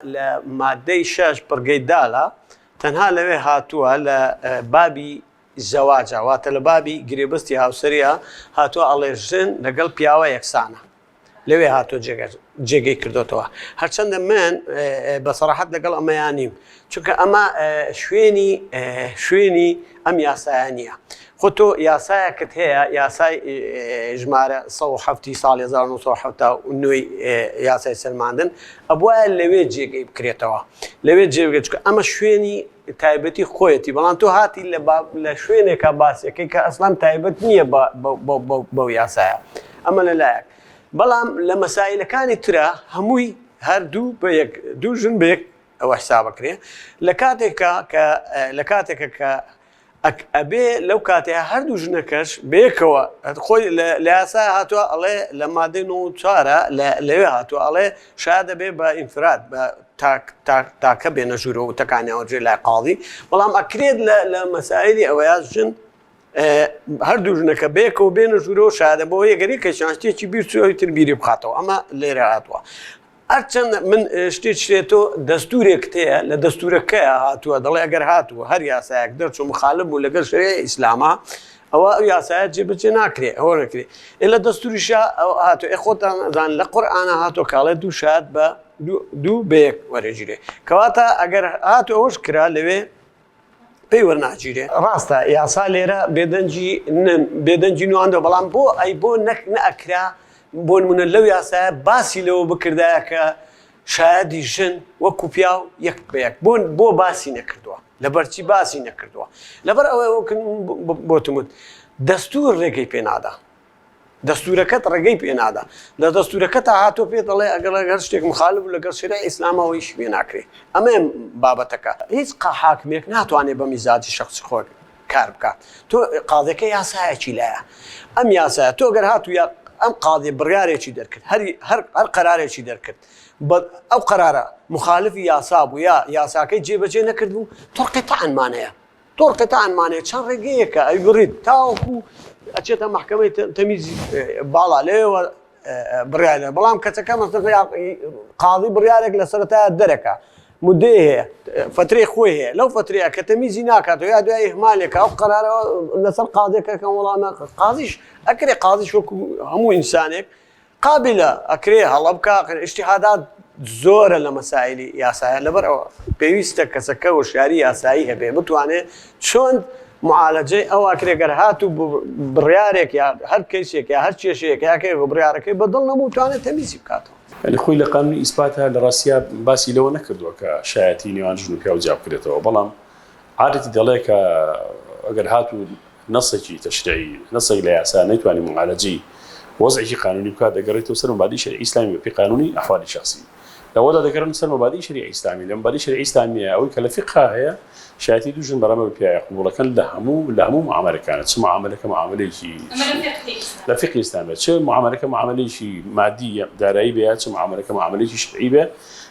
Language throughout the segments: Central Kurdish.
لە مادەی شەش بڕگەی دالە تەنها لەوێ هاتووە لە بابی زەواجە واتە لە بابی گرێبەستی هاوسەریە هاتووە ئەڵێ ژن لەگەڵ پیاوە یەکسانە لەوێ هاتووە جێگەی کردوتەوە هەرچەندە من بە سەراحەت لەگەڵ ئەمەیان نیم چونکە ئەمە شوێنی شوێنی ئەم یاسایە نییە. خۆ تۆ یاسایەکت هەیە یاسای ژمارە 107 ساڵی 1970 یاسای سەلماندن ئەبواە لەوێ جێگەی بکرێتەوە لەوێ جێگە چکە ئەمە شوێنی تایبەتی خۆیەتی بەڵام تۆ هاتی لە لە شوێنێکە باسیەکەی کە ئەسلام تایبەت نییە بەو یاسایە ئەمە لەلایەک بەڵام لە مەسایلەکانی ترە هەمووی هەردوو بە یەک دوو ژن بە یەک ئەوە حسابەکرێ لە کاتێکا کە لە کاتێکە کە ئەبێ لەو کاتەیە هەردوو ژنەکەش بەیەکەوە خۆی لە یاسا هاتووە ئەڵێ لە مادەی 94 لەوێ هاتووە ئەڵێ شا دەبێ بە ئینفراد بە تاکە بێنە ژوورەوە وتەکانیان وەرجێ لای قاڵی بەڵام ئەکرێت لە مەسایلی ئەوەیە ژن هەردوو ژنەکە بەیەکەوە بێنە ژوورەوە شادە بۆ یەگەری کەشان شتێکی بیر چووی تر بیری بخاتەوە ئەمە لێرە هاتووە هەرچەندە من شتێکی لێ تۆ دەستورێکت هەیە لە دەستورەکەیا هاتووە دەڵێ ئەگەر هاتوو هەر یاسایەک دەرچوو مخالف بوو لەگەڵ شەریعی ئیسلاما ئەوە ئەو یاسایە جێبەجێ ناکرێ ئەوە نەکرێ ئێ لە دەستوریشا ئەو هاتوو ئێ خۆتان ئەزان لە قورئانا هاتووە کاڵێ دوو شایەت بە دوو بە یەک وەرەگیرێ کەواتە ئەگەر هاتوو ئەوەش کرا لەوێ پێی وەرناگیرێ. ڕاستە یاسا لێرە بێدەنگی بێدەنگی نواندوە بەڵام بۆ ئەی بۆ نەک نەئەکرا بۆ نمونە لەو یاسایە باسی لەوە بکردایە کە شایەدی ژن وەکو پیاو یەک بە یەک بۆ بۆ باسی نەکردووە لەبەرچی باسی نەکردووە لەبەر ئەوەی وەک بۆتم وت دەستور ڕێگەی پێ نادا. دەستورەکەت ڕێگەی پێ نادا لە دەستورەکەتا هاتووە پێت دەڵێ ئەگەر هەر شتێک مخالف بوو لەگەڵ شەریعی ئیسلامەوە هیچ پێ ناکرێ ئەمەیە بابەتەکە هیچ حاکمێک ناتوانێت بە میزاجی شخصی خۆی کار بکات تۆ قاضیەکە یاسایەکی لایە ئەم یاسایە تۆ گەر هاتوو یا ئەم قاضی بڕیارێکی دەرکرد هەر هەر هەر قەرارێکی دەرکرد ئەو قەرارە مخالفی یاسا بوو یا یاساکەی جێبەجێ نەکرد بوو تۆ قیتعانمانەیە تۆڕ قیتعانمانەیە چەند ڕێگەیەکە ئەیبڕیت تاوەکو ئەچێتە مەحکەمەی تەمیزی باڵا لەوێوە بڕیار بەڵام کەسەکە قاضی بڕیارێک لە سەرەتا دەرەکە مدەی هەیە فترەی خۆی هەیە لەو فترەیە کە تەمیزی ناکاتەوە یا دوای ئیهمالێکە ئەو قەرارەوە لەسەر قاضیەکەکەم وەڵامە قازیش ئەکرێ قازیش وەکو هەموو ئینسانێک قابلە ئەکرێ هەڵە بکا ئەخر ئیجتیهادات زۆرە لە مەسایلی یاسایە لەبەر ئەوە پێویستە کەسەکە هۆشیاری یاسایی هەبێ بتوانێ چۆن معالەجەی ئەو ئەکرێ گەر هاتوو بڕیارێک یا هەر کەیسێک یا هەر کێشەیەک یا کێ بڕیارەکەی بە دڵ نەبوو توانێت تەمیزی بکاتەوە. یانی خۆی لە قانونی ئیسپاتا لە ڕاستیا باسی لەوە نەکردووە کە شایەتی نێوان ژن و پیاو جیا بکرێتەوە بەڵام عادەتی دەڵێ کە ئەگەر هاتوو نەسێکی تەشریعی، نەسێک لە یاسا نەیتوانی موعالەجەی وەزعێکی قانونی بکات، دەگەڕێتەوە سەر مەبادیئی شەریعی ئیسلامی بەپێی قانونی ئەحوالی شەخسی. لەوەدا دەگەڕێنە سەر مەبادیئی شەریعی ئیسلامی. لە مەبادیئی شەریعی ئیسلامییە ئەوەی کە لە فیقها هەیە، شایەتی دوو ژن بەرامبەر بە پیاوێک قبوڵەکەن لە هەموو لە هەموو موعامەلەکانە، چ موعامەلەکە موعامەلەیەکی لە فیقهی ئیسلامیە، چ موعامەلەکە موعامەلەیەکی مادی دارایی بێ یا چ موعامەلەکە موعامەلەیەکی شەرعی بێ،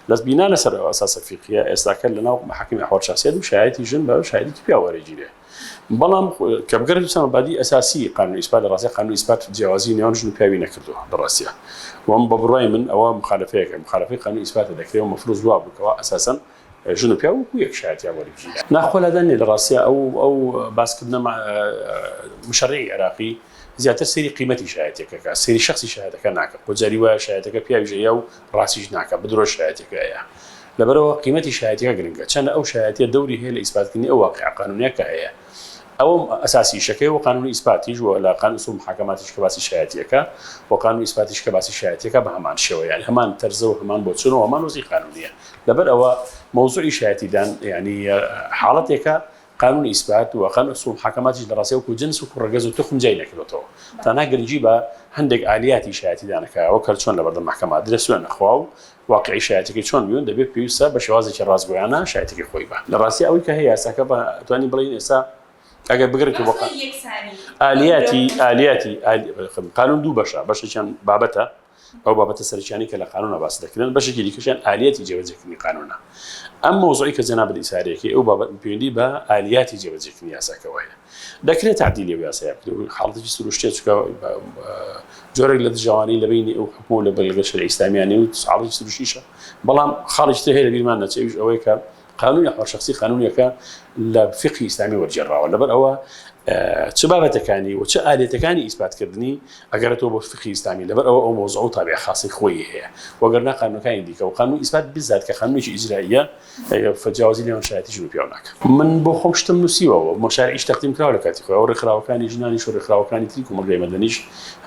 لەس بینا لەسەر ئەو ئەساسە فیقهیە ئێستاکە لەناو مەحاکمی ئەحوال شەخسیە دوو شایەتی ژن بە شایەتێکی پیاو وەرەگیرێ. بەڵام کە بگەڕێتەوە سەر مەبادی ئەساسی قانونی ئیسپات لە ڕاستیا قانونی ئیسپات جیاوازی نێوان ژن و پیاوی نەکردووە لە ڕاستیا و بە بڕوای من ئەوە مخالفەیەکە مخالفەی قانونی ئیسپاتە دەکرێ و مەفروز وا بوو کەوا ئەساسەن ژن و پیاو وەکو یەک شایەتیان وەربگیرێ. ناخۆ لادان نیە لە ڕاستیا ئەو ئەو باسکردنە مشەرعی عێراقی زیاتر سەیری قیمەتی شایەتیەکە کا سەیری شەخسی شایەتەکە ناکا خۆ جاری وایە شایەتەکە پیاویش ئەیا و ڕاستیش ناکا بدرۆش شایەتیەکە ئەیا لەبەرئەوە قیمەتی شایەتیەکە گرنگە چەنە ئەو شایەتیە دەوری هەیە لە ئیسپاتکردنی ئەو واقیعە قانونیە کە هەیە ئەوە ئەساسی ئیشەکەی و قانونی ئیسپاتیش و لە قانون اصول محاکماتیش کە باسی شایەتیەکە و قانون ئیسپاتیش کە باسی شایەتیەکە بە هەمان شێوە یانی هەمان تەرزە و هەمان بۆچون و هەمان وەزعی قانونیە لەبەر ئەوە مەوزوعی شایەتیدان یانی حاڵەتێکە قانون ئیسبات و قانون اصول محاکماتیش لە ڕاستیا وەکو جنس وەکو ڕەگەز و توخم جیای نەکردۆتەوە تەنها گرنگی بە هەندێک ئالیاتی شایەتیدان ئەکا وەک هەر چۆن لەبەردەم مەحکەمە درێ سوێن ئەخوا و واقیعی شایەتیەکەی چۆن بیون دەبێت پێویستە بە شێوازێکی ڕاستگۆیانە شایەتیەکەی خۆی با لە ڕاستیا ئەوەی کە هەیە یاساکە بە توانی بڵێین ئێستا ئەگەر بگرێت بۆ ئالیاتی ئالیاتی قانون دوو بەشە بەشێکیان بابەتە. ئەو بابەتە سەرەکیانەی کە لە قانونا باس دەکرێن، بەشێکی دیکەشیان ئالیاتی جێبەجێکردنی قانونە. ئەم مەوزوعەی کە جەنابت ئیسارەیەکەی ئەو بابەت پەیوەندی بە ئالیاتی جێبەجێکردنی یاساکەوە هەیە. دەکرێت تەعدیلی ئەو یاسایە بکرێت و حاڵەتێکی سروشتیە چونکە جۆرێک لە دژاوانی لە بەینی ئەو حکومە و لە لەگەڵ شەرعی ئیسلامیانە و حاڵەتی سروشتیشە. بەڵام خاڵێکی تر هەیە لە بیرمان نەچێ ئەویش ئەوەیە کە قانونی ئەحوال شخصی قانونێکە لە فقهی ئیسلامی وەرگێڕراوە لەبەر ئەوە چ بابەتەکانی و چ ئالێتەکانی ئیسپاتکردنی ئەگەرێتەوە بۆ فقهی ئیسلامی لەبەر ئەوە ئەو مەوزوع و تابع خاصی خۆی هەیە وەگەرنا قانونەکانی دیکە و قانون ئیسپات بزات کە قانونێکی ئیجرائیە جیاوازی نێوان شایەتی ژن و پیاو ناکە من بۆ خۆم شتم نووسیوە و مەشاریعیش تەقدیم کراوە لە کاتی خۆی و ڕێکخراوەکانی ژنانیش و ڕێکخراوەکانی تری کۆمەڵگای مەدەنیش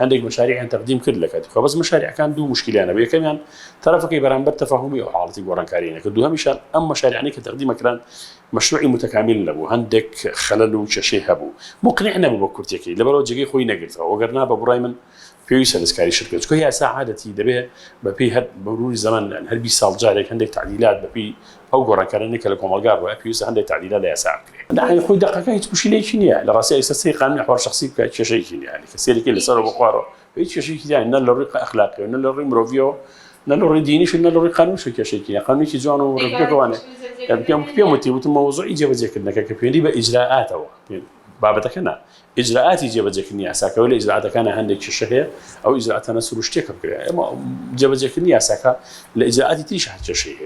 هەندێک مەشاریعیان تەقدیم کرد لە کاتی خۆی بەس مەشاریعەکان دوو موشکیلیان هەبوو یەکەمیان تەرەفەکەی بەرامبەر تەفەهومی ئەو حاڵەتی گۆڕانکارییە نەکرد، دووهەمیشان ئەم مەشاریعانەی کە تەقدیم ئەکران مەشروعی موتەکامیل نەبوو، هەندێک خەلەل و کێشەی هەبوو، موقنیع نەبوو بە کورتیەکەی، لەبەرئەوە جێگەی خۆی نەگرتەوە، وەگەرنا بە بڕای من پێویستە دەستکاری شت بکرێت، چونکە یاسا عادەتی دەبێ بە پێی هەر مروری زەمەن یان هەر 20 ساڵ جارێک هەندێک تەعدیلات بە پێی ئەو گۆڕانکاریانەی کە لە کۆمەڵگا ڕوویە پێویستە هەندێک تەعدیلات لە یاسا بکرێت. یانی خۆی دەقەکە هیچ موشکیلەیەکی نییە، لە ڕاستیا ئێستا سەیری قانونی ئەحوال شەخسی بکە کێشەیەکی نییە، یانی کە سەیرەکەی لەسەرەوە بۆ خوارەوە هیچ کێشەیەکی تیا نیە نە لە ڕووی ئەخلاقیەوە نە لە ڕووی مرۆڤیەوە نە لە ڕووی دینیش نە لە ڕووی قانونیشەوە کێشەیەکی نیە قانونێکی جوان و ڕێکوپێکەوانێ پێم پێم وتی وتم مەوزوعی جێبەجێکردنەکە کە پەیوەندی بە ئیجرائاتەوە بابەتەکە نا ئیجرائاتی جێبەجێکردنی یاساکەەوە لە ئیجرائاتەکانە هەندێک کێشە هەیە ئەو ئیجرائاتانە سروشتیەکە بکرێت ئێمە جێبەجێکردنی یاساکە لە ئیجرائاتی تریش هەر کێشەی هەیە.